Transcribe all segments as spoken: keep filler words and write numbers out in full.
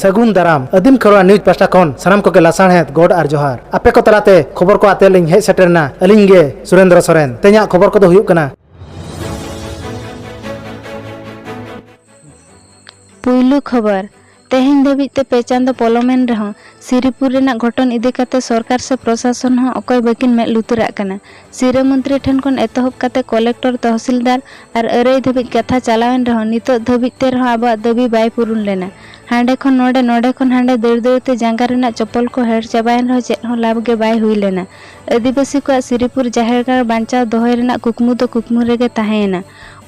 ᱥᱟᱹᱜᱩᱱ ᱫᱟᱨᱟᱢ᱾ ᱟᱹᱫᱤᱢ ᱠᱷᱮᱨᱣᱟᱲ ᱱᱤᱭᱩᱡᱽ ᱯᱟᱦᱴᱟ ᱠᱷᱚᱱ ᱥᱟᱱᱟᱢ ᱠᱚᱜᱮ ᱞᱟᱥᱟᱲᱦᱮᱫ ᱜᱚᱰ ᱟᱨ ᱡᱚᱦᱟᱨ᱾ ᱟᱯᱮ ᱠᱚ ᱛᱟᱞᱟᱛᱮ ᱠᱷᱚᱵᱚᱨ ᱠᱚ ᱟᱛᱮ ᱞᱤᱧ ᱦᱮᱡ ᱥᱮᱴᱮᱨ ᱮᱱᱟ ᱟᱹᱞᱤᱧ ᱜᱮ ᱥᱩᱨᱮᱱᱫᱨᱚ ᱥᱚᱨᱮᱱ᱾ ᱛᱮᱦᱮᱧᱟᱜ ᱠᱷᱚᱵᱚᱨ ᱠᱚᱫᱚ ᱦᱩᱭᱩᱜ ᱠᱟᱱᱟ᱾ ᱯᱩᱭᱞᱩ ᱠᱷᱚᱵᱚᱨ᱾ ᱛᱮᱦᱮᱧ ᱫᱷᱟᱹᱵᱤᱡ ᱛᱮ ᱯᱮ ᱪᱟᱸᱫᱚ ᱯᱚᱞᱚᱢᱮᱱ ᱨᱮᱦᱚᱸ ᱥᱤᱨᱤᱯᱩᱨ ᱨᱮᱱᱟᱜ ᱜᱷᱚᱴᱚᱱ ᱤᱫᱤ ᱠᱟᱛᱮ ᱥᱚᱨᱠᱟᱨ ᱥᱮ ᱯᱨᱚᱥᱟᱥᱚᱱ ᱦᱚᱸ ᱚᱠᱚᱭ ᱵᱟᱹᱠᱤᱱ ᱢᱮᱫ ᱞᱩᱛᱩᱨᱟᱜ ᱠᱟᱱᱟ᱾ ᱥᱤᱨᱟᱹ ᱢᱚᱱᱛᱨᱤ ᱴᱷᱮᱱ ᱠᱷᱚᱱ ᱮᱛᱚᱦᱚᱵ ᱠᱟᱛᱮ ᱠᱚᱞᱮᱠᱴᱚᱨ, ᱛᱚᱦᱥᱤᱞᱫᱟᱨ ᱟᱨ ᱟᱹᱨᱟᱹᱭ ᱫᱷᱟᱹᱵᱤᱡ ᱠᱟᱛᱷᱟ ᱪᱟᱞᱟᱣᱮᱱ ᱨᱮᱦᱚᱸ ᱱᱤᱛᱚᱜ ᱫᱷᱟᱹᱵᱤᱡ ᱛᱮ ᱨᱮᱦᱚᱸ ᱟᱵᱚᱣᱟᱜ ᱫᱟᱹᱵᱤ ᱵᱟᱭ ᱯᱩᱨᱩᱱ ᱞᱮᱱᱟ᱾ ᱦᱟᱸᱰᱮ ᱠᱷᱚᱱ ᱱᱚᱰᱮ, ᱱᱚᱰᱮ ᱠᱷᱚᱱ ᱦᱟᱸᱰᱮ ᱫᱟᱹᱲ ᱫᱟᱹᱲ ᱛᱮ ᱡᱟᱸᱜᱟ ᱨᱮᱱᱟᱜ ᱪᱚᱯᱚᱞ ᱠᱚ ᱦᱮᱲ ᱪᱟᱵᱟᱭᱮᱱ ᱨᱮᱦᱚᱸ ᱪᱮᱫ ᱦᱚᱸ ᱞᱟᱵᱷ ᱜᱮ ᱵᱟᱭ ᱦᱩᱭ ᱞᱮᱱᱟ᱾ ᱟᱹᱫᱤᱵᱟᱹᱥᱤ ᱠᱚᱣᱟᱜ ᱥᱤᱨᱤᱯᱩᱨ ᱡᱟᱦᱮᱨ ᱜᱟᱲ ᱵᱟᱧᱪᱟᱣ ᱫᱚᱦᱚᱭ ᱨᱮᱱᱟᱜ ᱠᱩᱠᱢᱩ ᱫᱚ ᱠᱩᱠᱢᱩ ᱨᱮᱜᱮ ᱛᱟᱦᱮᱸᱭᱮᱱᱟ᱾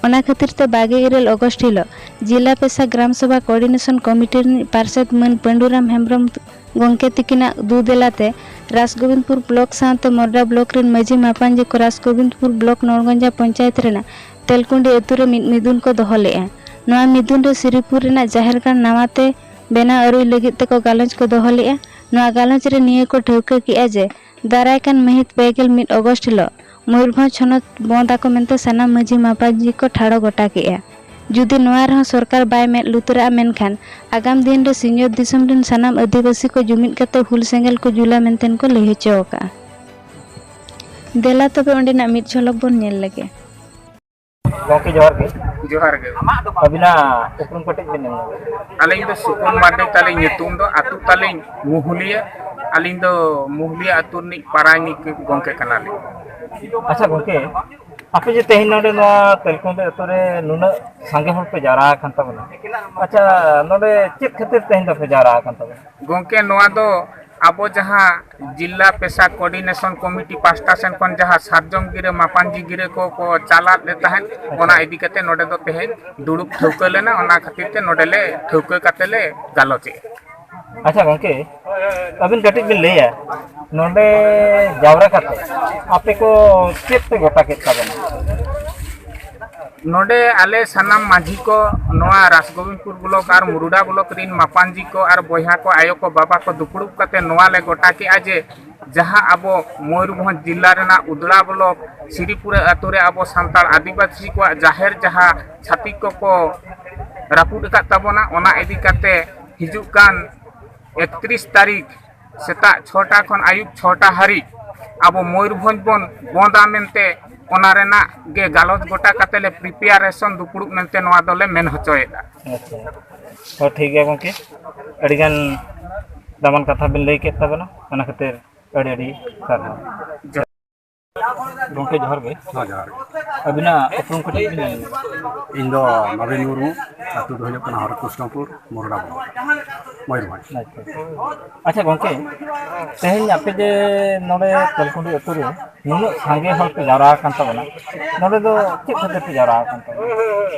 ᱚᱱᱟ ᱠᱷᱟᱹᱛᱤᱨ ᱛᱮ ᱵᱟᱜᱮ ᱤᱨᱟᱹᱞ ᱚᱜᱚᱥᱴ ᱦᱤᱞᱚᱜ ᱡᱤᱞᱟ ᱯᱮᱥᱟ ᱜᱨᱟᱢ ᱥᱚᱵᱷᱟ ᱠᱳᱚᱨᱰᱤᱱᱮᱥᱚᱱ ᱠᱚᱢᱤᱴᱤ ᱨᱤᱱᱤᱡ ᱯᱟᱨᱥᱮᱛ ᱢᱟᱹᱱ ᱯᱟᱹᱰᱩᱨᱟᱢ ᱦᱮᱢᱵᱽᱨᱚᱢ ᱜᱚᱢᱠᱮ ᱛᱤᱠᱤᱱᱟᱜ ᱫᱩ ᱫᱮᱞᱟᱛᱮ ᱨᱟᱥᱜᱳᱵᱤᱱᱫᱯᱩᱨ ᱵᱞᱚᱠ ᱥᱟᱶᱛᱮ ᱢᱚᱨᱰᱟ ᱵᱞᱚᱠ ᱨᱤᱱ ᱢᱟᱹᱡᱷᱤ ᱢᱟᱯᱟᱱᱡᱤ ᱠᱚ ᱨᱟᱥᱜᱳᱵᱤᱱᱫᱯᱩᱨ ᱵᱞᱚᱠ ᱱᱚᱲᱜᱚᱸᱡᱟ ᱯᱚᱧᱪᱟᱭᱮᱛ ᱨᱮᱱᱟᱜ ᱛᱮᱞᱠᱩᱸᱰᱤ ᱟᱹᱛᱩ ᱨᱮ ᱢᱤᱫ ᱢᱤᱫᱩᱱ ᱠᱚ ᱫᱚᱦᱚ ᱞᱮᱫᱼᱟ᱾ ᱱᱚᱣᱟ ᱢᱤᱫᱩᱱ ᱨᱮ ᱥᱤᱨᱤᱯᱩᱨ ᱨᱮᱱᱟᱜ ᱡᱟᱦᱮᱨ ᱜᱟᱲ ᱱᱟᱣᱟ ᱛᱮ ᱵᱮᱱᱟᱣ ᱟᱹᱨᱩᱭ ᱞᱟᱹᱜᱤᱫ ᱛᱮᱠᱚ ᱜᱟᱞᱚᱪ ᱠᱚ ᱫᱚᱦᱚ ᱞᱮᱫᱼᱟ᱾ ᱱᱚᱣᱟ ᱜᱟᱞᱚᱪ ᱨᱮ ᱱᱤᱭᱟᱹ ᱠᱚ ᱴᱷᱟᱹᱣᱠᱟᱹ ᱠᱮᱫᱼᱟ ᱡᱮ ᱫᱟᱨᱟᱭ ᱠᱟᱱ ᱢᱟᱹᱦᱤᱛ ᱯᱮ ᱜᱮᱞ ᱢᱤᱫ ᱚᱜᱚᱥᱴ ᱦᱤᱞᱚᱜ ᱢᱚᱭᱩᱨᱵᱷᱚᱸᱡᱽ ᱦᱚᱱᱚᱛ ᱵᱚᱸᱫᱽ ᱟᱠᱚ ᱢᱮᱱᱛᱮ ᱥᱟᱱᱟᱢ ᱢᱟᱹᱡᱷᱤ ᱢᱟᱯᱟᱡᱤ ᱠᱚ ᱴᱷᱟᱲᱚ ᱜᱚᱴᱟ ᱠᱮᱫᱼᱟ᱾ ᱡᱩᱫᱤ ᱱᱚᱣᱟ ᱨᱮᱦᱚᱸ ᱥᱚᱨᱠᱟᱨ ᱵᱟᱭ ᱢᱮᱫ ᱞᱩᱛᱩᱨᱟᱜᱼᱟ, ᱢᱮᱱᱠᱷᱟᱱ ᱟᱜᱟᱢ ᱫᱤᱱ ᱨᱮ ᱥᱤᱧᱚᱛ ᱫᱤᱥᱚᱢ ᱨᱤᱱ ᱥᱟᱱᱟᱢ ᱟᱹᱫᱤᱵᱟᱹᱥᱤ ᱠᱚ ᱡᱩᱢᱤᱫ ᱠᱟᱛᱮ ᱦᱩᱞ ᱥᱮᱸᱜᱮᱞ ᱠᱚ ᱡᱩᱞᱟ ᱢᱮᱱᱛᱮ ᱠᱚ ᱞᱟᱹᱭ ᱦᱚᱪᱚ ᱟᱠᱟᱫᱼᱟ᱾ ᱫᱮᱞᱟ ᱛᱚᱵᱮ ᱚᱸᱰᱮᱱᱟᱜ ᱢᱤᱫ ᱡᱷᱚᱞᱚᱠ ᱵᱚᱱ ᱧᱮᱞ ᱞᱮᱜᱮ᱾ ᱜᱚᱢᱠᱮ ᱡᱚᱦᱟᱨ ᱜᱮ᱾ ᱡᱚᱦᱟᱨ ᱜᱮ᱾ ᱟᱹᱵᱤᱱᱟᱜ ᱩᱯᱨᱩᱢ ᱠᱟᱹᱴᱤᱡ ᱵᱤᱱ ᱮᱢ ᱧᱚᱜᱟ᱾ ᱟᱹᱞᱤᱧ ᱫᱚ ᱥᱩᱠᱩᱱ ᱢᱟᱨᱰᱤ ᱛᱟᱹᱞᱤᱧ ᱧᱩᱛᱩᱢ ᱫᱚ, ᱟᱹᱛᱩ ᱛᱟᱹᱞᱤᱧ ᱢᱩᱦᱩᱞᱤᱭᱟᱹ᱾ ᱟᱹᱞᱤᱧ ᱫᱚ ᱢᱩᱦᱩᱞᱤᱭᱟᱹ ᱟᱹᱛᱩ ᱨᱤᱱᱤᱡ ᱯᱟᱨᱟᱭᱱᱤᱠ ᱜᱚᱢᱠᱮ ᱠᱟᱱᱟᱞᱤᱧ᱾ ᱟᱪᱪᱷᱟ ᱜᱚᱢᱠᱮ, ᱟᱯᱮ ᱡᱮ ᱛᱮᱦᱮᱧ ᱱᱚᱰᱮ ᱱᱚᱣᱟ ᱛᱮᱞᱠᱩᱸᱰᱤ ᱟᱹᱛᱩ ᱨᱮ ᱱᱩᱱᱟᱹᱜ ᱥᱟᱸᱜᱮ ᱦᱚᱲ ᱯᱮ ᱡᱟᱣᱨᱟ ᱟᱠᱟᱱ ᱛᱟᱵᱚᱱᱟ, ᱟᱪᱪᱷᱟ, ᱱᱚᱰᱮ ᱪᱮᱫ ᱠᱷᱟᱹᱛᱤᱨ ᱛᱮᱦᱮᱧ ᱫᱚᱯᱮ ᱡᱟᱣᱨᱟ ᱟᱠᱟᱱ ᱛᱟᱵᱚᱱᱟ? ᱜᱚᱢᱠᱮ, ᱱᱚᱣᱟ ᱫᱚ ᱟᱵᱚ ᱡᱟᱦᱟᱸ ᱡᱤᱞᱟ ᱯᱮᱥᱟ ᱠᱳᱚᱨᱰᱤᱱᱮᱥᱚᱱ ᱠᱚᱢᱤᱴᱤ ᱯᱟᱦᱴᱟ ᱥᱮᱱ ᱠᱷᱚᱱ ᱡᱟᱦᱟᱸ ᱥᱟᱨᱡᱚᱢ ᱜᱤᱨᱟᱹ ᱢᱟᱯᱟᱱᱡᱤ ᱜᱤᱨᱟᱹ ᱠᱚ, ᱠᱚ ᱪᱟᱞᱟᱜ ᱞᱮ ᱛᱟᱦᱮᱸᱫ, ᱚᱱᱟ ᱤᱫᱤ ᱠᱟᱛᱮ ᱱᱚᱰᱮ ᱫᱚ ᱛᱮᱦᱮᱧ ᱫᱩᱲᱩᱵ ᱴᱷᱟᱹᱣᱠᱟᱹ ᱞᱮᱱᱟ᱾ ᱚᱱᱟ ᱠᱷᱟᱹᱛᱤᱨ ᱛᱮ ᱱᱚᱰᱮ ᱞᱮ ᱴᱷᱟᱹᱣᱠᱟᱹ ᱠᱟᱛᱮ ᱞᱮ ᱜᱟᱞᱚᱪᱮᱜᱼᱟ᱾ ᱟᱪᱪᱷᱟ ᱜᱚᱢᱠᱮ, ᱟᱹᱵᱤᱱ ᱠᱟᱹᱴᱤᱡ ᱵᱤᱱ ᱞᱟᱹᱭᱟ, ᱱᱚᱰᱮ ᱡᱟᱣᱨᱟ ᱠᱟᱛᱮ ᱟᱯᱮ ᱠᱚ ᱪᱮᱫ ᱯᱮ ᱜᱚᱴᱟ ᱠᱮᱫ ᱛᱟᱵᱚᱱᱟ? ᱱᱚᱰᱮ ᱟᱞᱮ ᱥᱟᱱᱟᱢ ᱢᱟᱹᱡᱷᱤ ᱠᱚ, ᱱᱚᱣᱟ ᱨᱟᱥᱜᱳᱵᱤᱱᱫᱯᱩᱨ ᱵᱞᱚᱠ ᱟᱨ ᱢᱩᱨᱩᱰᱟ ᱵᱞᱚᱠ ᱨᱤᱱ ᱢᱟᱯᱟᱱᱡᱤ ᱠᱚ ᱟᱨ ᱵᱚᱭᱦᱟ ᱠᱚ, ᱟᱭᱳ ᱠᱚ, ᱵᱟᱵᱟ ᱠᱚ ᱫᱩᱯᱲᱩᱵ ᱠᱟᱛᱮ ᱱᱚᱣᱟ ᱞᱮ ᱜᱚᱴᱟ ᱠᱮᱜᱼᱟ ᱡᱮ ᱡᱟᱦᱟᱸ ᱟᱵᱚ ᱢᱚᱭᱩᱨᱵᱷᱚᱸᱡᱽ ᱡᱤᱞᱟ ᱨᱮᱱᱟᱜ ᱩᱫᱽᱲᱟ ᱵᱞᱚᱠ ᱥᱤᱨᱤᱯᱩᱨᱟ ᱟᱛᱳ ᱨᱮ ᱟᱵᱚ ᱥᱟᱱᱛᱟᱲ ᱟᱹᱫᱤᱵᱟᱹᱥᱤ ᱠᱚᱣᱟᱜ ᱡᱟᱦᱮᱨ ᱡᱟᱦᱟᱸ ᱪᱷᱟᱹᱛᱤᱠ ᱠᱚᱠᱚ ᱨᱟᱹᱯᱩᱫ ᱟᱠᱟᱫ ᱛᱟᱵᱚᱱᱟ, ᱚᱱᱟ ᱤᱫᱤ ᱠᱟᱛᱮ ᱦᱤᱡᱩᱜ ᱠᱟᱱ ᱮᱠᱛᱨᱤᱥ ᱛᱟᱹᱨᱤᱠᱷ ᱥᱮᱛᱟᱜ ᱪᱷᱚᱴᱟ ᱠᱷᱚᱱ ᱟᱹᱭᱩᱵ ᱪᱷᱚᱴᱟ ᱦᱟᱹᱨᱤᱡ ᱟᱵᱚ ᱢᱚᱭᱩᱨᱵᱷᱚᱸᱡᱽ ᱵᱚᱱ ᱵᱚᱸᱫᱟ ᱢᱮᱱᱛᱮ, ᱚᱱᱟ ᱨᱮᱱᱟᱜ ᱜᱮ ᱜᱟᱞᱚᱪ ᱜᱚᱴᱟ ᱠᱟᱛᱮ ᱞᱮ ᱯᱨᱤᱯᱮᱭᱟᱨᱮᱥᱚᱱ ᱫᱩᱯᱲᱩᱵ ᱢᱮᱱᱛᱮ ᱱᱚᱣᱟ ᱫᱚᱞᱮ ᱢᱮᱱ ᱦᱚᱪᱚᱭᱮᱫᱟ᱾ ᱟᱪᱪᱷᱟ, ᱦᱳᱭ, ᱴᱷᱤᱠ ᱜᱮᱭᱟ ᱜᱚᱢᱠᱮ, ᱟᱹᱰᱤᱜᱟᱱ ᱫᱟᱢᱟᱱ ᱠᱟᱛᱷᱟ ᱵᱤᱱ ᱞᱟᱹᱭ ᱠᱮᱫ ᱛᱟᱵᱚᱱᱟ, ᱚᱱᱟ ᱠᱷᱟᱹᱛᱤᱨ ᱟᱹᱰᱤ ᱟᱹᱰᱤ ᱥᱟᱨᱦᱟᱣ᱾ ᱜᱚᱢᱠᱮ, ᱡᱚᱦᱟᱨ ᱜᱮ᱾ ᱦᱮᱸ, ᱡᱚᱦᱟᱨ ᱜᱮ᱾ ᱟᱹᱵᱤᱱᱟᱜ ᱩᱯᱨᱩᱢ ᱠᱟᱹᱴᱤᱡ ᱵᱤᱱ ᱞᱟᱹᱭᱟ? ᱤᱧ ᱫᱚ ᱱᱚᱵᱤᱱ ᱢᱩᱨᱢᱩ, ᱟᱹᱛᱩ ᱫᱚ ᱦᱩᱭᱩᱜ ᱠᱟᱱᱟ ᱦᱚᱨᱤᱠᱨᱤᱥᱱᱚᱯᱩᱨ, ᱢᱩᱨᱰᱟ ᱵᱞᱚᱠ, ᱢᱚᱭᱩᱨᱵᱷᱚᱸᱡᱽ᱾ ᱟᱪᱪᱷᱟ᱾ ᱟᱪᱪᱷᱟ ᱜᱚᱢᱠᱮ, ᱛᱮᱦᱮᱧ ᱟᱯᱮ ᱡᱮ ᱱᱚᱰᱮ ᱛᱮᱞᱠᱩᱸᱰᱤ ᱟᱹᱛᱩ ᱨᱮ ᱱᱩᱱᱟᱹᱜ ᱥᱟᱸᱜᱮ ᱦᱚᱲ ᱯᱮ ᱡᱟᱣᱨᱟ ᱟᱠᱟᱱ ᱛᱟᱵᱚᱱᱟ, ᱱᱚᱰᱮ ᱫᱚ ᱪᱮᱫ ᱠᱷᱟᱹᱛᱤᱨ ᱯᱮ ᱡᱟᱣᱨᱟ ᱟᱠᱟᱱ ᱛᱟᱵᱚᱱᱟ?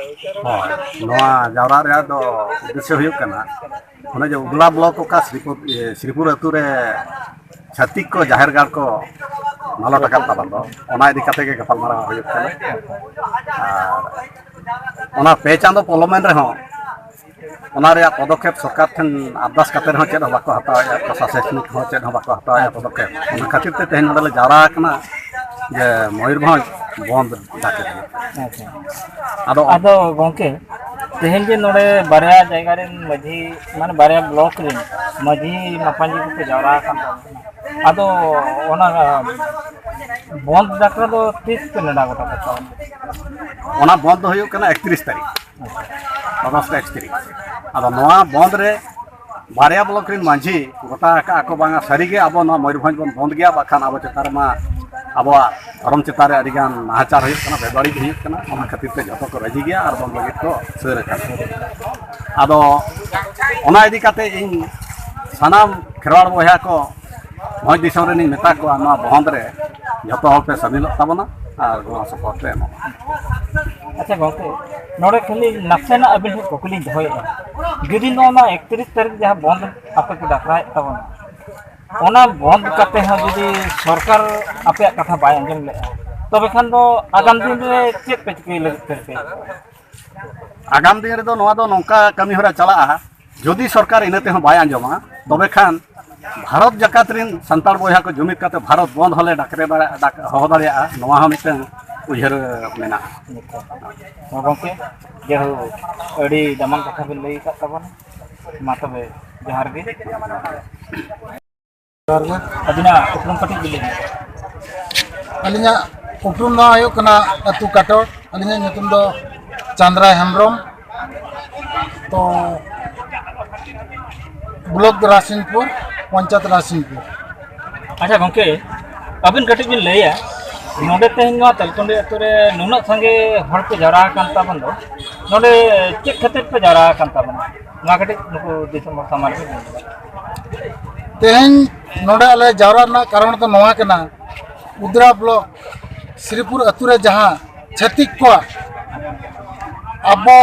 ᱦᱳᱭ, ᱱᱚᱣᱟ ᱡᱟᱣᱨᱟ ᱨᱮᱭᱟᱜ ᱫᱚ ᱩᱫᱽᱫᱮᱥᱥᱚ ᱦᱩᱭᱩᱜ ᱠᱟᱱᱟ, ᱚᱱᱮ ᱡᱮ ᱩᱫᱽᱞᱟ ᱵᱞᱚᱠ ᱚᱠᱟ ᱥᱨᱤᱯᱩᱨ, ᱤᱭᱟᱹ, ᱥᱨᱤᱯᱩᱨ ᱟᱹᱛᱩ ᱨᱮ ᱪᱷᱟᱹᱛᱤᱠ ᱠᱚ ᱡᱟᱦᱮᱨ ᱜᱟᱲ ᱠᱚ ᱢᱟᱞᱚᱴ ᱟᱠᱟᱫ ᱛᱟᱵᱚᱱ ᱫᱚ, ᱚᱱᱟ ᱤᱫᱤ ᱠᱟᱛᱮ ᱜᱮ ᱜᱟᱯᱟᱞᱢᱟᱨᱟᱣ ᱦᱩᱭᱩᱜ ᱠᱟᱱᱟ᱾ ᱟᱨ ᱚᱱᱟ ᱯᱮ ᱪᱟᱸᱫᱚ ᱯᱚᱞᱚᱢᱮᱱ ᱨᱮᱦᱚᱸ ᱚᱱᱟ ᱨᱮᱭᱟᱜ ᱯᱚᱫᱚᱠᱷᱮᱯ ᱥᱚᱨᱠᱟᱨ ᱴᱷᱮᱱ ᱟᱨᱫᱟᱥ ᱠᱟᱛᱮ ᱨᱮᱦᱚᱸ ᱪᱮᱫ ᱦᱚᱸ ᱵᱟᱠᱚ ᱦᱟᱛᱟᱣᱮᱫᱼᱟ, ᱯᱨᱚᱥᱟᱥᱚᱱᱤᱠ ᱦᱚᱸ ᱪᱮᱫ ᱦᱚᱸ ᱵᱟᱠᱚ ᱦᱟᱛᱟᱣᱮᱫᱼᱟ ᱯᱚᱫᱚᱠᱷᱮᱯ᱾ ᱚᱱᱟ ᱠᱷᱟᱹᱛᱤᱨ ᱛᱮ ᱛᱮᱦᱮᱧ ᱱᱚᱰᱮ ᱞᱮ ᱡᱟᱣᱨᱟ ᱟᱠᱟᱱᱟ ᱡᱮ ᱢᱚᱭᱩᱨᱵᱷᱚᱸᱡᱽ ᱵᱚᱱᱫ ᱰᱟᱠᱮᱛ ᱦᱩᱭᱩᱜ᱾ ᱟᱪᱪᱷᱟ᱾ ᱟᱫᱚ ᱟᱫᱚ ᱜᱚᱢᱠᱮ, ᱛᱮᱦᱮᱧ ᱡᱮ ᱱᱚᱰᱮ ᱵᱟᱨᱭᱟ ᱡᱟᱭᱜᱟ ᱨᱮᱱ ᱢᱟᱹᱡᱷᱤ, ᱢᱟᱱᱮ ᱵᱟᱨᱭᱟ ᱵᱞᱚᱠ ᱨᱮᱱ ᱢᱟᱹᱡᱷᱤ ᱢᱟᱯᱟᱧᱡᱤ ᱠᱚᱠᱚ ᱡᱟᱣᱨᱟ ᱟᱠᱟᱱ ᱛᱟᱵᱚᱱᱟ, ᱟᱫᱚ ᱚᱱᱟ ᱵᱚᱱᱫ ᱰᱟᱠᱨᱟ ᱫᱚ ᱛᱤᱥ ᱯᱮ ᱱᱮᱰᱟ ᱜᱚᱴᱟ ᱠᱟᱜ ᱛᱟᱵᱚᱱᱟ? ᱚᱱᱟ ᱵᱚᱱᱫ ᱫᱚ ᱦᱩᱭᱩᱜ ᱠᱟᱱᱟ ᱮᱠᱛᱨᱤᱥ ᱛᱟᱹᱨᱤᱠᱷ, ᱟᱜᱚᱥᱴ ᱮᱠᱛᱨᱤᱥ᱾ ᱟᱫᱚ ᱱᱚᱣᱟ ᱵᱚᱱᱫ ᱨᱮ ᱵᱟᱨᱭᱟ ᱵᱞᱚᱠ ᱨᱮᱱ ᱢᱟᱹᱡᱷᱤ ᱜᱚᱴᱟ ᱟᱠᱟᱫ ᱟᱠᱚ, ᱵᱟᱝᱟ ᱥᱟᱹᱨᱤᱜᱮ ᱟᱵᱚ ᱱᱚᱣᱟ ᱢᱚᱭᱩᱨᱵᱷᱚᱸᱡᱽ ᱵᱚᱱ ᱵᱚᱱᱫ ᱜᱮᱭᱟ, ᱵᱟᱠᱷᱟᱱ ᱟᱵᱚ ᱪᱮᱛᱟᱱ ᱨᱮᱢᱟ ᱟᱵᱚᱣᱟᱜ ᱫᱷᱚᱨᱚᱢ ᱪᱮᱛᱟᱱ ᱨᱮ ᱟᱹᱰᱤᱜᱟᱱ ᱱᱟᱦᱟᱪᱟᱨ ᱦᱩᱭᱩᱜ ᱠᱟᱱᱟ, ᱵᱮᱵᱟᱹᱲᱤᱡ ᱦᱩᱭᱩᱜ ᱠᱟᱱᱟ᱾ ᱚᱱᱟ ᱠᱷᱟᱹᱛᱤᱨ ᱛᱮ ᱡᱷᱚᱛᱚ ᱠᱚ ᱨᱟᱹᱡᱤ ᱜᱮᱭᱟ ᱟᱨ ᱵᱚᱱᱫ ᱞᱟᱹᱜᱤᱫ ᱠᱚ ᱥᱟᱹᱨ ᱟᱠᱟᱱᱟ᱾ ᱟᱫᱚ ᱚᱱᱟ ᱤᱫᱤ ᱠᱟᱛᱮ ᱤᱧ ᱥᱟᱱᱟᱢ ᱠᱷᱮᱨᱣᱟᱲ ᱵᱚᱭᱦᱟ ᱠᱚ ᱵᱷᱚᱸᱡᱽ ᱫᱤᱥᱚᱢ ᱨᱮᱱᱤᱧ ᱢᱮᱛᱟ ᱠᱚᱣᱟ, ᱱᱚᱣᱟ ᱵᱚᱱᱫ ᱨᱮ ᱡᱷᱚᱛᱚ ᱦᱚᱲ ᱯᱮ ᱥᱟᱹᱢᱤᱞᱚᱜ ᱛᱟᱵᱚᱱᱟ ᱟᱨ ᱜᱚᱲᱚ ᱥᱚᱯᱚᱦᱚᱫ ᱯᱮ ᱮᱢᱚᱜᱼᱟ᱾ ᱟᱪᱪᱷᱟ ᱜᱚᱢᱠᱮ, ᱱᱚᱰᱮ ᱠᱷᱟᱹᱞᱤ ᱱᱟᱥᱮᱱᱟᱜ ᱟᱹᱵᱤᱱ ᱴᱷᱮᱱ ᱠᱩᱠᱞᱤᱧ ᱫᱚᱦᱚᱭᱮᱫᱼᱟ, ᱡᱩᱫᱤ ᱱᱚᱣᱟ ᱱᱚᱣᱟ ᱮᱠᱛᱨᱤᱥ ᱛᱟᱹᱨᱤᱠᱷ ᱡᱟᱦᱟᱸ ᱵᱚᱱᱫ ᱟᱯᱮ ᱯᱮ ᱰᱟᱠᱨᱟᱭᱮᱫ ᱛᱟᱵᱚᱱᱟ, ᱚᱱᱟ ᱵᱚᱱᱫ ᱠᱟᱛᱮ ᱦᱚᱸ ᱡᱩᱫᱤ ᱥᱚᱨᱠᱟᱨ ᱟᱯᱮᱭᱟᱜ ᱠᱟᱛᱷᱟ ᱵᱟᱭ ᱟᱸᱡᱚᱢ ᱞᱮᱫᱼᱟ, ᱛᱚᱵᱮ ᱠᱷᱟᱱ ᱫᱚ ᱟᱜᱟᱢ ᱫᱤᱱ ᱨᱮ ᱪᱮᱫ ᱯᱮ ᱪᱤᱠᱟᱹᱭ ᱞᱟᱹᱜᱤᱫ ᱛᱮ ᱨᱤᱠᱟᱹᱭᱮᱫᱼᱟ? ᱟᱜᱟᱢ ᱫᱤᱱ ᱨᱮᱫᱚ ᱱᱚᱣᱟ ᱫᱚ ᱱᱚᱝᱠᱟ ᱠᱟᱹᱢᱤ ᱦᱚᱨᱟ ᱪᱟᱞᱟᱜᱼᱟ, ᱡᱩᱫᱤ ᱥᱚᱨᱠᱟᱨ ᱤᱱᱟᱹ ᱛᱮᱦᱚᱸ ᱵᱟᱭ ᱟᱸᱡᱚᱢᱟ, ᱛᱚᱵᱮ ᱠᱷᱟᱱ ᱵᱷᱟᱨᱚᱛ ᱡᱟᱠᱟᱛ ᱨᱮᱱ ᱥᱟᱱᱛᱟᱲ ᱵᱚᱭᱦᱟ ᱠᱚ ᱡᱩᱢᱤᱫ ᱠᱟᱛᱮ ᱵᱷᱟᱨᱚᱛ ᱵᱚᱱᱫ ᱦᱚᱸᱞᱮ ᱰᱟᱠᱨᱮ ᱫᱟᱲᱮ-, ᱰᱟᱠ-, ᱦᱚᱦᱚ ᱫᱟᱲᱮᱭᱟᱜᱼᱟ, ᱱᱚᱣᱟ ᱦᱚᱸ ᱢᱤᱫᱴᱟᱝ ᱩᱭᱦᱟᱹᱨ ᱢᱮᱱᱟᱜᱼᱟ᱾ ᱦᱮᱸ ᱜᱚᱢᱠᱮ, ᱡᱟᱭᱦᱳᱠ, ᱟᱹᱰᱤ ᱫᱟᱢᱟᱱ ᱠᱟᱛᱷᱟ ᱵᱤᱱ ᱞᱟᱹᱭ ᱟᱠᱟᱫ ᱛᱟᱵᱚᱱᱟ᱾ ᱢᱟ ᱛᱚᱵᱮ, ᱡᱚᱦᱟᱨ ᱜᱮ᱾ ᱡᱚᱦᱟᱨ ᱜᱮ᱾ ᱟᱹᱵᱤᱱᱟᱜ ᱩᱯᱨᱩᱢ ᱠᱟᱹᱴᱤᱡ ᱵᱤᱱ ᱞᱟᱹᱭ ᱧᱚᱜᱟ᱾ ᱟᱹᱞᱤᱧᱟᱜ ᱩᱯᱨᱩᱢ ᱫᱚ ᱦᱩᱭᱩᱜ ᱠᱟᱱᱟ ᱟᱹᱛᱩ ᱠᱟᱴᱚᱲ᱾ ᱟᱹᱞᱤᱧᱟᱜ ᱧᱩᱛᱩᱢ ᱫᱚ ᱪᱟᱸᱫᱽᱨᱟ ᱦᱮᱢᱵᱨᱚᱢ᱾ ᱛᱚ, ᱵᱞᱚᱠ ᱫᱚ ᱨᱟᱥᱤᱱᱯᱩᱨ, ᱯᱚᱧᱪᱟᱭᱮᱛ ᱨᱟᱥᱤᱱᱯᱩᱨ᱾ ᱟᱪᱪᱷᱟ ᱜᱚᱢᱠᱮ, ᱟᱹᱵᱤᱱ ᱠᱟᱹᱴᱤᱡ ᱵᱤᱱ ᱞᱟᱹᱭᱟ, ᱱᱚᱰᱮ ᱛᱮᱦᱮᱧ ᱱᱚᱣᱟ ᱛᱮᱞᱠᱩᱸᱰᱤ ᱟᱹᱛᱩ ᱨᱮ ᱱᱩᱱᱟᱹᱜ ᱥᱟᱸᱜᱮ ᱦᱚᱲ ᱠᱚ ᱡᱟᱣᱨᱟ ᱟᱠᱟᱱ ᱛᱟᱵᱚᱱ ᱫᱚ, ᱱᱚᱰᱮ ᱪᱮᱫ ᱠᱷᱟᱹᱛᱤᱨ ᱯᱮ ᱡᱟᱣᱨᱟ ᱟᱠᱟᱱ ᱛᱟᱵᱚᱱᱟ? ᱱᱚᱣᱟ ᱠᱟᱹᱴᱤᱡ ᱱᱩᱠᱩ ᱫᱤᱥᱚᱢ ᱦᱚᱲ ᱥᱟᱢᱟᱝ ᱨᱮ ᱵᱤᱱ ᱞᱟᱹᱭᱟ᱾ ᱛᱮᱦᱮᱧ ᱱᱚᱰᱮ ᱟᱞᱮ ᱡᱟᱣᱨᱟ ᱨᱮᱱᱟᱜ ᱠᱟᱨᱚᱱ ᱫᱚ ᱱᱚᱣᱟ ᱠᱟᱱᱟ, ᱩᱫᱽᱨᱟ ᱵᱞᱚᱠ ᱥᱨᱤᱯᱩᱨ ᱟᱹᱛᱩ ᱨᱮ ᱡᱟᱦᱟᱸ ᱪᱷᱟᱹᱛᱤᱠ ᱠᱚᱣᱟᱜ, ᱟᱵᱚ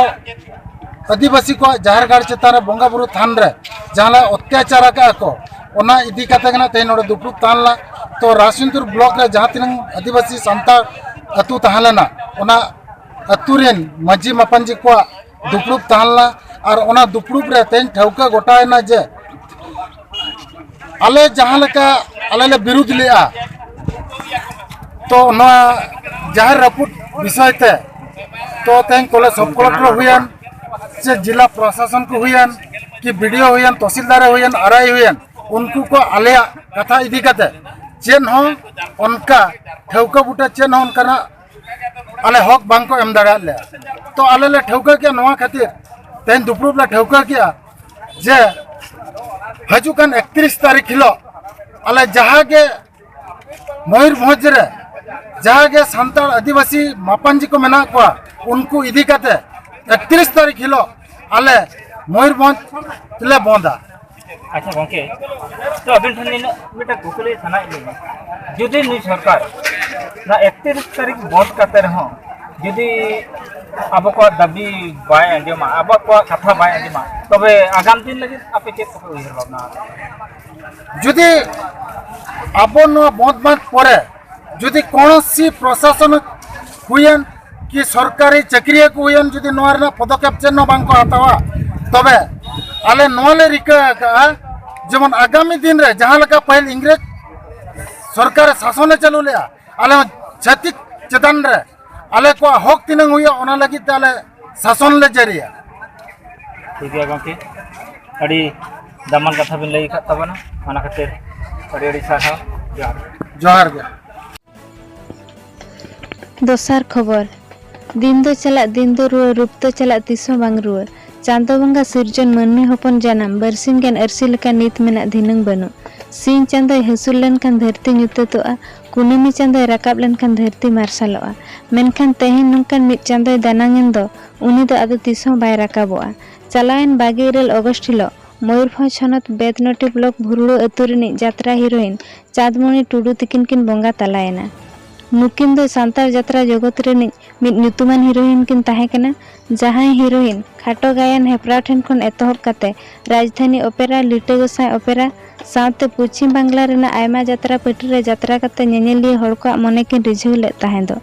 ᱟᱹᱫᱤᱵᱟᱹᱥᱤ ᱠᱚᱣᱟᱜ ᱡᱟᱦᱮᱨ ᱜᱟᱲ ᱪᱮᱛᱟᱱ ᱨᱮ ᱵᱚᱸᱜᱟ ᱵᱩᱨᱩ ᱛᱷᱟᱱ ᱨᱮ ᱡᱟᱦᱟᱸ ᱞᱮ ᱚᱛᱛᱟᱪᱟᱨ ᱟᱠᱟᱫᱼᱟ ᱠᱚ, ᱚᱱᱟ ᱤᱫᱤ ᱠᱟᱛᱮ ᱜᱮ ᱱᱟᱜ ᱛᱮᱦᱮᱧ ᱱᱚᱰᱮ ᱫᱩᱯᱲᱩᱵ ᱛᱟᱦᱮᱸ ᱞᱮᱱᱟ᱾ ᱛᱚ, ᱨᱟᱡᱽᱥᱤᱝᱫᱩᱨ ᱵᱞᱚᱠ ᱨᱮ ᱡᱟᱦᱟᱸ ᱛᱤᱱᱟᱹᱝ ᱟᱹᱫᱤᱵᱟᱹᱥᱤ ᱥᱟᱱᱛᱟᱲ ᱟᱹᱛᱩ ᱛᱟᱦᱮᱸ ᱞᱮᱱᱟ, ᱚᱱᱟ ᱟᱹᱛᱩ ᱨᱮᱱ ᱢᱟᱹᱡᱷᱤ ᱢᱟᱯᱟᱧᱡᱤ ᱠᱚᱣᱟᱜ ᱫᱩᱯᱲᱩᱵ ᱛᱟᱦᱮᱸ ᱞᱮᱱᱟ᱾ ᱟᱨ ᱚᱱᱟ ᱫᱩᱯᱲᱩᱵ ᱨᱮ ᱛᱮᱦᱮᱧ ᱴᱷᱟᱹᱣᱠᱟᱹ ᱜᱚᱴᱟᱭᱮᱱᱟ ᱡᱮ ᱟᱞᱮ ᱡᱟᱦᱟᱸ ᱞᱮᱠᱟ ᱟᱞᱮ ᱞᱮ ᱵᱤᱨᱩᱫᱷ ᱞᱮᱜᱼᱟ, ᱛᱚ ᱱᱚᱣᱟ ᱡᱟᱦᱮᱨ ᱨᱟᱹᱯᱩᱫ ᱵᱤᱥᱚᱭ ᱛᱮ, ᱛᱚ ᱛᱮᱦᱮᱧ ᱠᱚᱞᱮ ᱥᱚᱵ ᱠᱚᱞᱮᱠᱴᱚᱨ ᱦᱩᱭᱮᱱ, ᱥᱮ ᱡᱮᱞᱟ ᱯᱨᱚᱥᱟᱥᱚᱱ ᱠᱚ ᱦᱩᱭᱮᱱ, ᱠᱤ ᱵᱤ ᱰᱤ ᱳ ᱦᱩᱭᱮᱱ, ᱛᱚᱦᱥᱤᱞᱫᱟᱨ ᱮ ᱦᱩᱭᱮᱱ, ᱟᱨ ᱟᱭ ᱦᱩᱭᱮᱱ, ᱩᱱᱠᱩ ᱠᱚ ᱟᱞᱮᱭᱟᱜ ᱠᱟᱛᱷᱟ ᱤᱫᱤ ᱠᱟᱛᱮ ᱪᱮᱫ ᱦᱚᱸ ᱚᱱᱠᱟ ᱴᱷᱟᱹᱣᱠᱟᱹ ᱵᱩᱴᱟᱹ ᱪᱮᱫ ᱦᱚᱸ ᱚᱱᱠᱟᱱᱟᱜ ᱟᱞᱮ ᱦᱚᱠ ᱵᱟᱝ ᱠᱚ ᱮᱢ ᱫᱟᱲᱮᱭᱟᱫ ᱞᱮᱭᱟ᱾ ᱛᱚ ᱟᱞᱮ ᱞᱮ ᱴᱷᱟᱹᱣᱠᱟᱹ ᱠᱮᱜᱼᱟ, ᱱᱚᱣᱟ ᱠᱷᱟᱹᱛᱤᱨ ᱛᱮᱦᱮᱧ ᱫᱩᱯᱲᱩᱵ ᱞᱮ ᱴᱷᱟᱹᱣᱠᱟᱹ ᱠᱮᱜᱼᱟ ᱡᱮ ᱦᱤᱡᱩᱜ ᱠᱟᱱ ᱮᱠᱛᱨᱤᱥ ᱛᱟᱹᱨᱤᱠᱷ ᱦᱤᱞᱳᱜ ᱟᱞᱮ ᱡᱟᱦᱟᱸ ᱜᱮ ᱢᱚᱭᱩᱨᱵᱷᱚᱸᱡᱽ ᱨᱮ ᱡᱟᱦᱟᱸ ᱜᱮ ᱥᱟᱱᱛᱟᱲ ᱟᱹᱫᱤᱵᱟᱹᱥᱤ ᱢᱟᱯᱟᱧᱡᱤ ᱠᱚ ᱢᱮᱱᱟᱜ ᱠᱚᱣᱟ, ᱩᱱᱠᱩ ᱤᱫᱤ ᱠᱟᱛᱮ ᱮᱠᱛᱨᱤᱥ ᱛᱟᱹᱨᱤᱠᱷ ᱦᱤᱞᱳᱜ ᱟᱞᱮ ᱢᱚᱭᱩᱨᱵᱷᱚᱸᱡᱽ ᱞᱮ ᱵᱚᱱᱫᱟ᱾ ᱟᱪᱪᱷᱟ ᱜᱚᱢᱠᱮ, ᱛᱚ ᱟᱹᱵᱤᱱ ᱴᱷᱮᱱ ᱱᱤᱱᱟᱹᱜ ᱢᱤᱫᱴᱟᱝ ᱠᱩᱠᱞᱤ ᱥᱟᱱᱟᱭᱮᱫ ᱞᱤᱧᱟ, ᱡᱩᱫᱤ ᱱᱩᱭ ᱥᱚᱨᱠᱟᱨ ᱚᱱᱟ ᱮᱠᱛᱨᱤᱥ ᱛᱟᱹᱨᱤᱠᱷ ᱵᱚᱱᱫ ᱠᱟᱛᱮ ᱨᱮᱦᱚᱸ ᱡᱩᱫᱤ ᱟᱵᱚ ᱠᱚᱣᱟᱜ ᱫᱟᱹᱵᱤ ᱵᱟᱭ ᱟᱸᱡᱚᱢᱟ, ᱟᱵᱚ ᱠᱚᱣᱟᱜ ᱠᱟᱛᱷᱟ ᱵᱟᱭ ᱟᱸᱡᱚᱢᱟ, ᱛᱚᱵᱮ ᱟᱜᱟᱢ ᱫᱤᱱ ᱞᱟᱹᱜᱤᱫ ᱟᱯᱮ ᱪᱮᱫ ᱠᱚᱯᱮ ᱩᱭᱦᱟᱹᱨ ᱵᱷᱟᱵᱽᱱᱟ ᱟᱠᱟᱫᱟ? ᱡᱩᱫᱤ ᱟᱵᱚ ᱱᱚᱣᱟ ᱵᱚᱱᱫ ᱵᱟᱸᱫ ᱯᱚᱨᱮ ᱡᱩᱫᱤ ᱠᱚᱱᱚᱥᱤ ᱯᱨᱚᱥᱟᱥᱚᱱ ᱦᱩᱭᱮᱱ ᱠᱤ ᱥᱚᱨᱠᱟᱨᱤ ᱪᱟᱹᱠᱨᱤᱭᱟᱹ ᱠᱚ ᱦᱩᱭᱮᱱ, ᱡᱩᱫᱤ ᱱᱚᱣᱟ ᱨᱮᱱᱟᱜ ᱯᱚᱫᱚᱠᱷᱮᱯ ᱪᱮᱫ ᱦᱚᱸ ᱵᱟᱝ ᱠᱚ ᱦᱟᱛᱟᱣᱟ, ᱛᱚᱵᱮ ᱟᱞᱮ ᱱᱚᱣᱟ ᱞᱮ ᱨᱤᱠᱟᱹ ᱟᱠᱟᱫᱼᱟ, ᱡᱮᱢᱚᱱ ᱟᱜᱟᱢᱤ ᱫᱤᱱ ᱨᱮ ᱡᱟᱦᱟᱸ ᱞᱮᱠᱟ ᱯᱟᱹᱦᱤᱞ ᱤᱝᱨᱮᱡᱽ ᱥᱚᱨᱠᱟᱨ ᱥᱟᱥᱚᱱᱮ ᱪᱟᱹᱞᱩ ᱞᱮᱫᱼᱟ, ᱟᱞᱮ ᱦᱚᱸ ᱪᱷᱟᱹᱛᱤᱠ ᱪᱮᱛᱟᱱ ᱨᱮ ᱟᱞᱮ ᱠᱚᱣᱟᱜ ᱦᱚᱠ ᱛᱤᱱᱟᱹᱝ ᱦᱩᱭᱩᱜᱼᱟ, ᱚᱱᱟ ᱞᱟᱹᱜᱤᱫ ᱛᱮ ᱟᱞᱮ ᱥᱟᱥᱚᱱ ᱞᱮ ᱡᱟᱹᱨᱤᱭᱟ᱾ ᱴᱷᱤᱠ ᱜᱮᱭᱟ ᱜᱚᱢᱠᱮ, ᱟᱹᱰᱤ ᱫᱟᱢᱟᱱ ᱠᱟᱛᱷᱟ ᱵᱤᱱ ᱞᱟᱹᱭ ᱟᱠᱟᱫ ᱛᱟᱵᱚᱱᱟ, ᱚᱱᱟ ᱠᱷᱟᱹᱛᱤᱨ ᱟᱹᱰᱤ ᱟᱹᱰᱤ ᱥᱟᱨᱦᱟᱣ᱾ ᱡᱚᱦᱟᱨ ᱜᱮ᱾ ᱡᱚᱦᱟᱨ ᱜᱮ᱾ ᱫᱚᱥᱟᱨ ᱠᱷᱚᱵᱚᱨ᱾ ᱫᱤᱱ ᱫᱚ ᱪᱟᱞᱟᱜ, ᱫᱤᱱ ᱫᱚ ᱨᱩᱣᱟᱹᱲ, ᱨᱩᱯ ᱫᱚ ᱪᱟᱞᱟᱜ, ᱛᱤᱥ ᱦᱚᱸ ᱵᱟᱝ ᱨᱩᱣᱟᱹᱲ᱾ ᱪᱟᱸᱫᱚ ᱵᱚᱸᱜᱟ ᱥᱤᱨᱡᱚᱱ, ᱢᱟᱹᱱᱢᱤ ᱦᱚᱯᱚᱱ ᱡᱟᱱᱟᱢ, ᱵᱟᱹᱨᱥᱤᱧ ᱜᱟᱱ ᱟᱹᱨᱥᱤ ᱞᱮᱠᱟ ᱱᱤᱛ ᱢᱮᱱᱟᱜ, ᱫᱷᱤᱱᱟᱹᱝ ᱵᱟᱹᱱᱩᱜ᱾ ᱥᱤᱧ ᱪᱟᱸᱫᱚᱭ ᱦᱟᱹᱥᱩᱨ ᱞᱮᱱᱠᱷᱟᱱ ᱫᱷᱟᱹᱨᱛᱤ ᱧᱩᱛᱟᱹᱛᱚᱜᱼᱟ, ᱠᱩᱱᱟᱹᱢᱤ ᱪᱟᱸᱫᱚᱭ ᱨᱟᱠᱟᱵ ᱞᱮᱱᱠᱷᱟᱱ ᱫᱷᱟᱹᱨᱛᱤ ᱢᱟᱨᱥᱟᱞᱚᱜᱼᱟ᱾ ᱢᱮᱱᱠᱷᱟᱱ ᱛᱮᱦᱮᱧ ᱱᱚᱝᱠᱟᱱ ᱢᱤᱫ ᱪᱟᱸᱫᱚᱭ ᱫᱟᱱᱟᱝ ᱮᱱ ᱫᱚ, ᱩᱱᱤ ᱫᱚ ᱟᱫᱚ ᱛᱤᱥ ᱦᱚᱸ ᱵᱟᱭ ᱨᱟᱠᱟᱵᱚᱜᱼᱟ᱾ ᱪᱟᱞᱟᱣᱮᱱ ᱵᱟᱜᱮ ᱤᱨᱟᱹᱞ ᱚᱜᱚᱥᱴ ᱦᱤᱞᱚᱜ ᱢᱚᱭᱩᱨᱵᱷᱚᱸᱡᱽ ᱦᱚᱱᱚᱛ ᱵᱮᱫᱱᱚᱴᱤ ᱵᱞᱚᱠ ᱵᱷᱩᱨᱩᱲᱟᱹ ᱟᱹᱛᱩ ᱨᱤᱱᱤᱡ ᱡᱟᱛᱨᱟ ᱦᱤᱨᱳᱭᱤᱱ ᱪᱟᱸᱫᱽᱢᱚᱬᱤ ᱴᱩᱰᱩ ᱛᱤᱠᱤᱱ ᱠᱤᱱ ᱵᱚᱸᱜᱟ ᱛᱟᱞᱟᱭᱮᱱᱟ᱾ ᱱᱩᱠᱤᱱ ᱫᱚ ᱥᱟᱱᱛᱟᱲ ᱡᱟᱛᱨᱟ ᱡᱚᱜᱚᱛ ᱨᱤᱱᱤᱡ ᱢᱤᱫ ᱧᱩᱛᱩᱢᱟᱱ ᱦᱤᱨᱳᱭᱤᱱ ᱠᱤᱱ ᱛᱟᱦᱮᱸ ᱠᱟᱱᱟ, ᱡᱟᱦᱟᱸᱭ ᱦᱤᱨᱳᱭᱤᱱ ᱠᱷᱟᱴᱚ ᱜᱟᱭᱟᱱ ᱦᱮᱯᱨᱟᱣ ᱴᱷᱮᱱ ᱠᱷᱚᱱ ᱮᱛᱚᱦᱚᱵ ᱠᱟᱛᱮ ᱨᱟᱡᱽᱫᱷᱟᱹᱱᱤ ᱚᱯᱮᱨᱟ, ᱞᱤᱴᱟᱹ ᱜᱚᱸᱥᱟᱭ ᱚᱯᱮᱨᱟ ᱥᱟᱶᱛᱮ ᱯᱚᱪᱷᱤᱢ ᱵᱟᱝᱞᱟ ᱨᱮᱱᱟᱜ ᱟᱭᱢᱟ ᱡᱟᱛᱨᱟ ᱯᱟᱹᱴᱤ ᱨᱮ ᱡᱟᱛᱨᱟ ᱠᱟᱛᱮ ᱧᱮᱧᱮᱞᱤᱭᱟᱹ ᱦᱚᱲ ᱠᱚᱣᱟᱜ ᱢᱚᱱᱮ ᱠᱤᱱ ᱨᱤᱡᱷᱟᱹᱣ ᱞᱮᱫ ᱛᱟᱦᱮᱸ ᱫᱚ᱾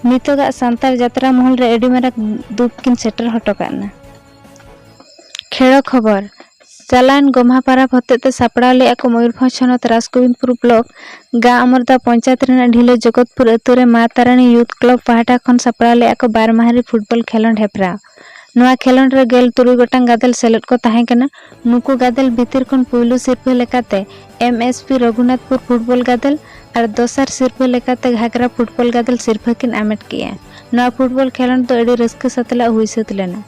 ᱱᱤᱛᱚᱜᱟᱜ ᱥᱟᱱᱛᱟᱲ ᱡᱟᱛᱨᱟ ᱢᱚᱦᱚᱞ ᱨᱮ ᱟᱹᱰᱤ ᱢᱟᱨᱟᱝ ᱫᱩᱯ ᱠᱤᱱ ᱥᱮᱴᱮᱨ ᱦᱚᱴᱚ ᱠᱟᱫ ᱱᱟ᱾ ᱠᱷᱮᱲᱚ ᱠᱷᱚᱵᱚᱨ᱾ ᱪᱟᱞᱟᱣᱮᱱ ᱜᱚᱢᱦᱟ ᱯᱟᱨᱟᱵᱽ ᱦᱚᱛᱮᱛᱮ ᱥᱟᱯᱲᱟᱣ ᱞᱮᱫᱼᱟ ᱠᱚ ᱢᱚᱭᱩᱨᱵᱷᱚᱸᱡᱽ ᱦᱚᱱᱚᱛ ᱨᱟᱡᱽᱜᱳᱵᱤᱱᱫᱯᱩᱨ ᱵᱞᱚᱠ ᱜᱟᱸ ᱟᱢᱚᱨᱫᱟ ᱯᱚᱧᱪᱟᱭᱮᱛ ᱨᱮᱱᱟᱜ ᱰᱷᱤᱞᱟᱹ ᱡᱚᱜᱚᱛᱯᱩᱨ ᱟᱹᱛᱩ ᱨᱮ ᱢᱟ ᱛᱟᱨᱟᱱᱤ ᱭᱩᱛᱷ ᱠᱞᱟᱵᱽ ᱯᱟᱦᱴᱟ ᱠᱷᱚᱱ ᱥᱟᱯᱲᱟᱣ ᱞᱮᱫᱼᱟ ᱠᱚ ᱵᱟᱨ ᱢᱟᱦᱟᱨᱤ ᱯᱷᱩᱴᱵᱚᱞ ᱠᱷᱮᱞᱚᱸᱰ ᱦᱮᱯᱨᱟᱣ᱾ ᱱᱚᱣᱟ ᱠᱷᱮᱞᱚᱸᱰ ᱨᱮ ᱜᱮᱞ ᱛᱩᱨᱩᱭ ᱜᱚᱴᱟᱝ ᱜᱟᱫᱮᱞ ᱥᱮᱞᱮᱫ ᱠᱚ ᱛᱟᱦᱮᱸ ᱠᱟᱱᱟ᱾ ᱱᱩᱠᱩ ᱜᱟᱫᱮᱞ ᱵᱷᱤᱛᱤᱨ ᱠᱷᱚᱱ ᱯᱩᱭᱞᱩ ᱥᱤᱨᱯᱷᱟᱹ ᱞᱮᱠᱟᱛᱮ M S P Raghunathpur football ᱜᱟᱫᱮᱞ ᱟᱨ ᱫᱚᱥᱟᱨ ᱥᱤᱨᱯᱷᱟᱹ ᱞᱮᱠᱟᱛᱮ ᱜᱷᱟᱜᱽᱨᱟ ᱯᱷᱩᱴᱵᱚᱞ ᱜᱟᱫᱮᱞ ᱥᱤᱨᱯᱷᱟᱹ ᱠᱤᱱ ᱟᱢᱮᱴ ᱠᱮᱜᱼᱟ᱾ ᱱᱚᱣᱟ ᱯᱷᱩᱴᱵᱚᱞ ᱠᱷᱮᱞᱚᱸᱰ ᱫᱚ ᱟᱹᱰᱤ ᱨᱟᱹᱥᱠᱟᱹ ᱥᱟᱛᱞᱟᱜ ᱦᱩᱭ ᱥᱟᱹᱛ ᱞᱮᱱᱟ᱾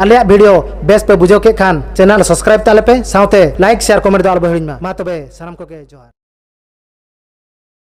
ᱟᱞᱮᱭᱟᱜ ᱵᱷᱤᱰᱤᱭᱳ ᱵᱮᱥ ᱯᱮ ᱵᱩᱡᱷᱟᱹᱣ ᱠᱮᱫ ᱠᱷᱟᱱ ᱪᱮᱱᱮᱞ ᱥᱟᱵᱥᱠᱨᱟᱭᱤᱵ ᱛᱟᱞᱮ ᱯᱮ, ᱥᱟᱶᱛᱮ ᱞᱟᱭᱤᱠ, ᱥᱮᱭᱟᱨ, ᱠᱚᱢᱮᱱᱴ ᱫᱚ ᱟᱞᱚ ᱯᱮ ᱦᱤᱲᱤᱧ ᱢᱟ᱾ ᱢᱟ ᱛᱚᱵᱮ ᱥᱟᱱᱟᱢ ᱠᱚᱜᱮ ᱡᱚᱦᱟᱨ᱾